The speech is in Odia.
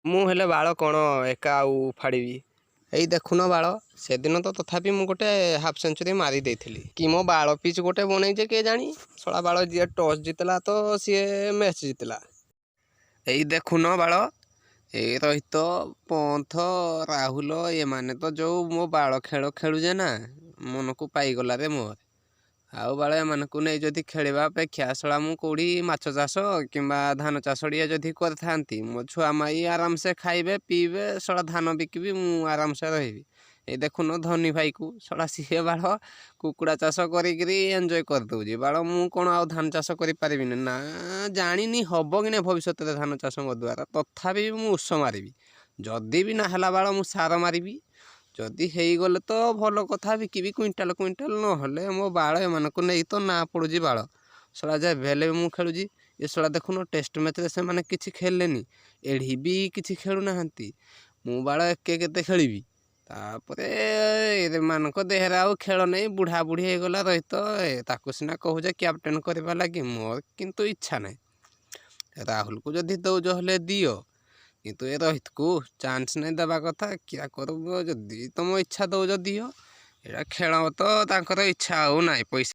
ମୁଁ ହେଲେ ବାଳ କ'ଣ ଏକା ଆଉ ଫାଡ଼ିବି? ଏଇ ଦେଖୁନ ବାଳ, ସେଦିନ ତ ତଥାପି ମୁଁ ଗୋଟେ ହାଫ୍ ସେଞ୍ଚୁରୀ ମାରି ଦେଇଥିଲି। କି ମୋ ବାଳ ପିଚ୍ ଗୋଟେ ବନେଇଛେ କିଏ ଜାଣି। ଶଳା ବାଳ, ଯିଏ ଟସ୍ ଜିତିଲା ତ ସିଏ ମ୍ୟାଚ୍ ଜିତିଲା। ଏଇ ଦେଖୁନ ବାଳ, ଏଇ ରୋହିତ, ପନ୍ଥ, ରାହୁଲ ଏମାନେ ତ ଯେଉଁ ମୋ ବାଳ ଖେଳ ଖେଳୁଛେ ନା, ମନକୁ ପାଇଗଲାରେ ମୋର। ଆଉ ବାଳ, ଏମାନଙ୍କୁ ନେଇ ଯଦି ଖେଳିବା ଅପେକ୍ଷା ଶଳା ମୁଁ କେଉଁଠି ମାଛ ଚାଷ କିମ୍ବା ଧାନ ଚାଷ ଟିକେ ଯଦି କରିଥାନ୍ତି, ମୋ ଛୁଆ ମାଇ ଆରାମସେ ଖାଇବେ ପିଇବେ। ଶଳା ଧାନ ବିକିବି, ମୁଁ ଆରାମସେ ରହିବି। ଏଇ ଦେଖୁନ ଧୋନି ଭାଇକୁ, ଶଳା ସିଏ ବାଳ କୁକୁଡ଼ା ଚାଷ କରିକିରି ଏନ୍ଜୟ କରିଦେଉଛି। ବାଳ, ମୁଁ କ'ଣ ଆଉ ଧାନ ଚାଷ କରିପାରିବିନି ନା? ଜାଣିନି ହେବ କି ନାହିଁ ଭବିଷ୍ୟତରେ ଧାନ ଚାଷ ମୋ ଦ୍ୱାରା, ତଥାପି ବି ମୁଁ ଉଷ ମାରିବି। ଯଦି ବି ନା ହେଲା ବାଳ, ମୁଁ ସାର ମାରିବି। ଯଦି ହେଇଗଲେ ତ ଭଲ କଥା, ବିକିବି କୁଇଣ୍ଟାଲ କୁଇଣ୍ଟାଲ। ନହେଲେ ମୋ ବାଳ ଏମାନଙ୍କୁ ନେଇ ତ ନାଁ ପଡ଼ୁଛି ବାଳ। ଶଳା ଯେବେ ହେଲେ ବି ମୁଁ ଖେଳୁଛି। ଏ ଶଳା ଦେଖୁନ, ଟେଷ୍ଟ ମ୍ୟାଚ୍ରେ ସେମାନେ କିଛି ଖେଳିଲେନି, ଏଠି ବି କିଛି ଖେଳୁନାହାନ୍ତି। ମୁଁ ବାଳ ଏକେ କେତେ ଖେଳିବି? ତାପରେ ଏମାନଙ୍କ ଦେହରେ ଆଉ ଖେଳ ନାହିଁ, ବୁଢ଼ା ବୁଢ଼ୀ ହେଇଗଲା ରୋହିତ। ତାକୁ ସିନା କହୁଛେ କ୍ୟାପ୍ଟେନ୍ କରିବା ଲାଗି, ମୋର କିନ୍ତୁ ଇଚ୍ଛା ନାହିଁ। ରାହୁଲକୁ ଯଦି ଦଉଛ ହେଲେ ଦିଅ, କିନ୍ତୁ ଏ ରୋହିତକୁ ଚାନ୍ସ ନାଇଁ ଦେବା କଥା। କିଆ କରିବ? ଯଦି ତମ ଇଚ୍ଛା ଦଉଛ ଦିଅ। ଏଇଟା ଖେଳ ତ ତାଙ୍କର ଇଚ୍ଛା ଆଉ ନାହିଁ ପଇସା।